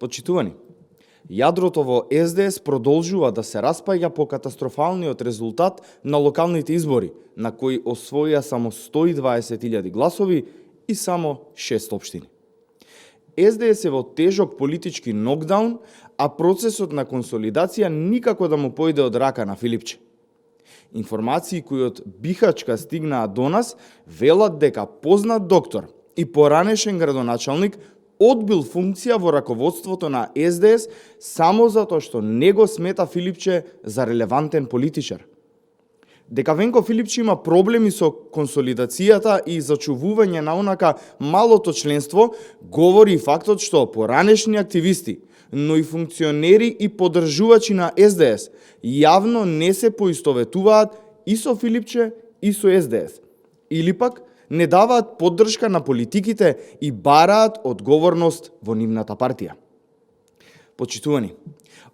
Почитувани, јадрото во СДС продолжува да се распаѓа по катастрофалниот резултат на локалните избори, на кои освоија само 120.000 гласови и само 6 општини. СДС е во тежок политички нокдаун, а процесот на консолидација никако да му појде од рака на Филипче. Информации кои од Бихачка стигнаа до нас велат дека познат доктор и поранешен градоначалник одбил функција во раководството на СДС само затоа што не го смета Филипче за релевантен политичар. Дека Венко Филипче има проблеми со консолидацијата и зачувување на онака малото членство, говори и фактот што поранешни активисти, но и функционери и поддржувачи на СДС јавно не се поистоветуваат и со Филипче и со СДС. Или пак не даваат поддршка на политиките и бараат одговорност во нивната партија. Почитувани,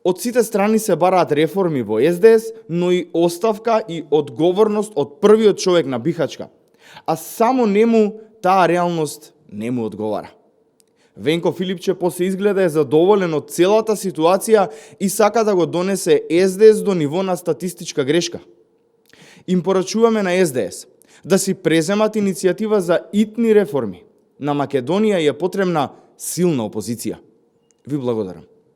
од сите страни се бараат реформи во СДС, но и оставка и одговорност од првиот човек на Бихачка, а само нему таа реалност не му одговара. Венко Филипче после изгледа е задоволен од целата ситуација и сака да го донесе СДС до ниво на статистичка грешка. Им порачуваме на СДС да си преземат иницијатива за итни реформи. На Македонија е потребна силна опозиција. Ви благодарам.